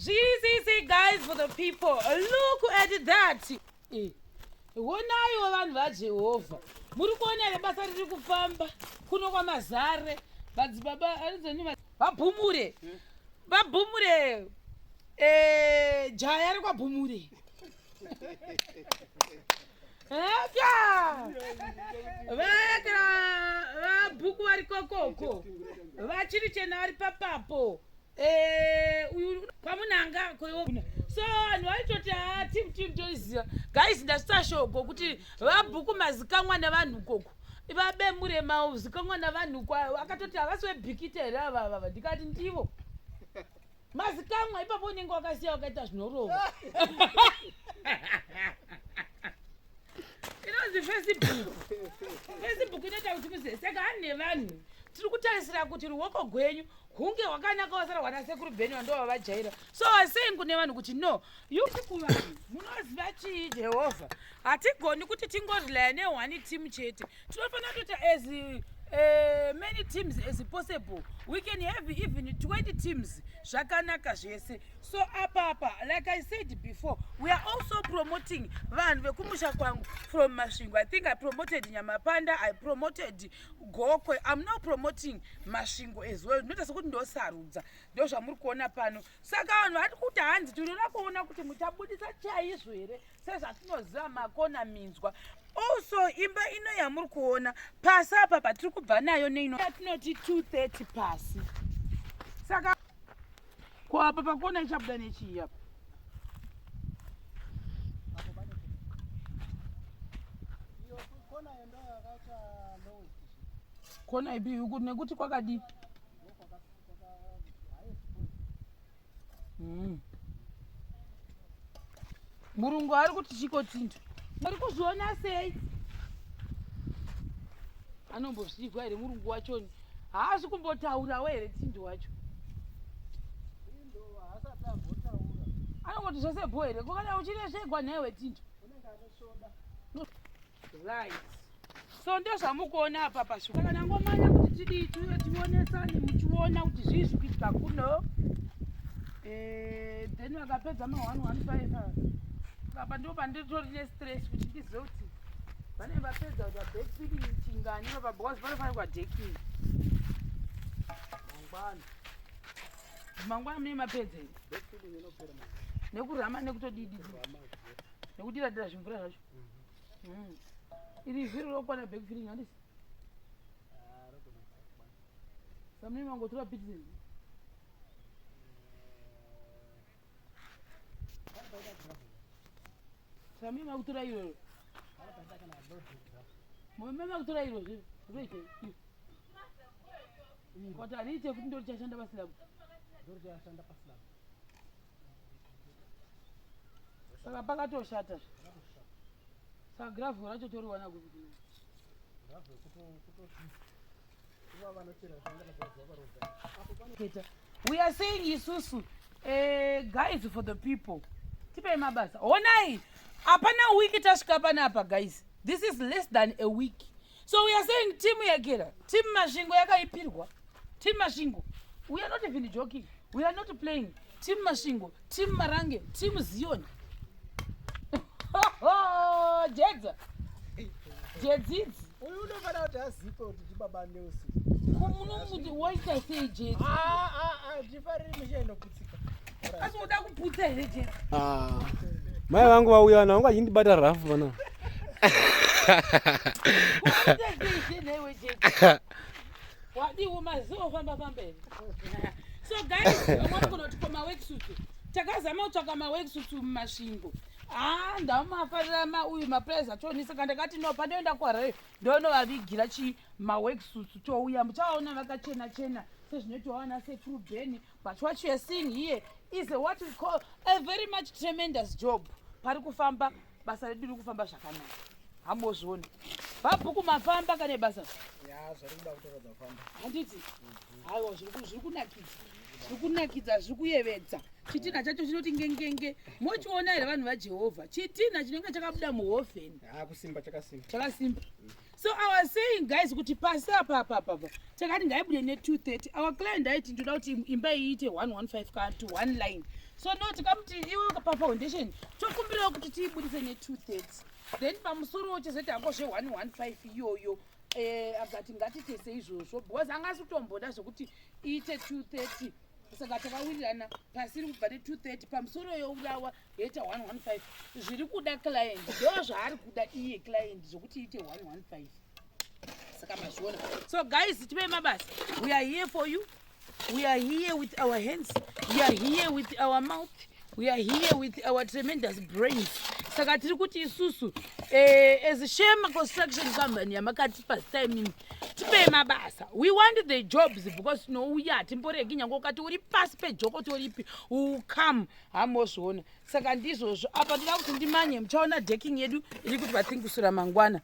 Zviri guys, for the people, look at that. Honaiwo vanhu vaJehovha, muri kuona here basa riri kufamba kuno kwaMazare? Madzibaba anonzani, vabhumure, vabhumure, jaya rekwabhumure. Eka vekera vabhuku vari kokoko, vachiri chena vari papapo. Uyu kwamunanga koiwo. So vanhu vaitoti, ha, team, team toiziva. Guys, ndasvitsa shoko kuti vabhuku mazikamwa nevanhu koko, vabemure mazikamwa navanhu kwa akatoti havasi vebhikita here ava avava? Ndikati ndivo mazikamwa. Ipapo unenge wakasiya wakaita zvinorova inonzi Facebook. Facebook inoita kuti muzive. Saka hani nevanhu tiri kutarisira kuti ruoko gwenyu hunge hwakanaka, wasara hwana sekuru Bheni wando vavajaira. So wasei kune vanhu kuti no yuti kuvanhu munoziva chii? Jehovha, hatigoni kuti tingorelaya neone team chete. Tinofanira kutoita as many teams as possible. We can have even 20 teams, zvakanaka zvese. So apa, like I said before, we are also promoting vanhu vekumusha kwangu from Masvingo. I think I promoted Nyamapanda, I promoted Gokwe, I'm now promoting Masvingo as well. Ndinoita sekuti ndosarudza, ndo zvamuri kuona pano. Saka vanhu vari kuti hanzi tinoda kuona kuti muchabudisa chaizvo here, sezvatinoziva makona minzwa. Also imba ino yamuri kuona pasi apa patiri kubva nayo neino yatinoti 230 pasi. Saka ko apa pakuona ichabuda nechii apa? Iyo kona yendo yakaita lowest. Kona ipi uku? Nekuti kwakadii? Highest point. Murungu ari kuti chiko tinto muri kuzviona sei? Anombozvigwa here murungu wachoni? Haasi kumbotaurawo here tindo wacho? Indo haasati ambotaura. Anongoti zvese bho here? Ko kana uchiresvegwa nhaiwe tindo? Unenge anesvoda. Right, so ndozvamukuona apa pasvika. Saka ndangomanya kuti tidii, tiuye tionesane, muchiona kuti zvii zviri kuitika kuno. Then vakapedza ma115 apa, ndo panditori nestress kuti ndizive kuti vanenge vapedza kuti vabackfilling chingani apa, because panofanirwa decking. Mangwana. Mangwana munenge mapedza here? Backfilling inopera mangwana. Nekurama nekutodidi nekudira-dira zvimvura zvacho. Iri vhiri rokwana backfilling, handisi? Ah, rogona kusakwana. Samunenge mangotora pieces. Pane paita gravel. Samunenge makutora iroro. Pane paita kana loaded gravel. Mome makutora iro zve roite kuti hariite futi, ndo richashanda paslab. Ndorichashanda paslab. Saka pakatoshata zve. Rakatoshata. Saka gravel racho toriwana kupi? Gravel kuto iva vanochera zvanga varoga apo pane. Keta. We are saying isusu, guys for the people, tipei mabasa. Honai, hapana wiki tasvika panapa. Guys, this is less than a week. So we are saying team yekera, team Masvingo yakaipirwa. Team Masvingo, we are not even joking, we are not playing. Team Masvingo, team Marange, team Zion, jedza jedzidzi. Uyu unofanira kuti azipe kuti ndibaba Nelson. Kumunomuti waita sei, jedzi? Tifariri misha inoputsika. Asi uda kuputsa here, jedzi? Ah, mai vangu vauya, vanhu vangu vachindibata rafu pana. Waita sei jedzi? Wadiwo maziva famba famba here? So guys, vamwe kunoti ko maworksuit? Takazama kutsvaka maworksuit muMasvingo, ha, ndamafarira mauyu maprice achoni. Saka ndakati no, pandoenda kuHarare ndonovavigira chi maworksuit, touya muchaona vakachena chena sezvinoitwa vana sekuru Beni. But what you are seeing here is a what we call a very much tremendous job. Pari kufamba basa redu, riri kufamba zvakanaka, hambozvioni vabhuku mafamba kane basa. Ya, zvari kuda kutorodza kufamba. Handiti? Haiwa, zviri kunakidza, zviri kunakidza, zviri kuyevedza. Chitinha chacho chinoti ngengenge, mochiona here vanhu vaJehovha? Chitinha chinenge chakabuda muhovheni. Ha, kusimba, chakasimba. Chakasimba. So I was saying, guys, kuti pasi apa apa apa apa takati ngaibude ne230. Our client aiti ndoda kuti imba iite 115 kana to one line. So no, tikamuti iwe pafoundation tokumbirawo kuti tiibudise ne230, then pamusoro uchizoita hako zve115 iyoyo. Akati ngatitese izvozvo because angasi kutomboda zvokuti iite 230. Saka takawirirana pasiri kubva ne230, pamusoro yourawa yoita 115. Zviri kuda client ndo zvaari kuda iye client, zvokuti iite 115. Saka mazviona. So guys, tipei mabasa. We are here for you. We are here with our hands, we are here with our mouth, we are here with our tremendous brains. Saka tiri kuti isusu as Shema Construction Company yamakatipa zita imimi, tipei mabasa. We want the jobs because tinouya, hatimboregi. Nyange ukati uri pasi pejoko, toripi, ukam hamozviona. Saka ndizvozvo. Apa ndida kuti ndimanye, muchaona decking yedu iri kuti vathingisura mangwana.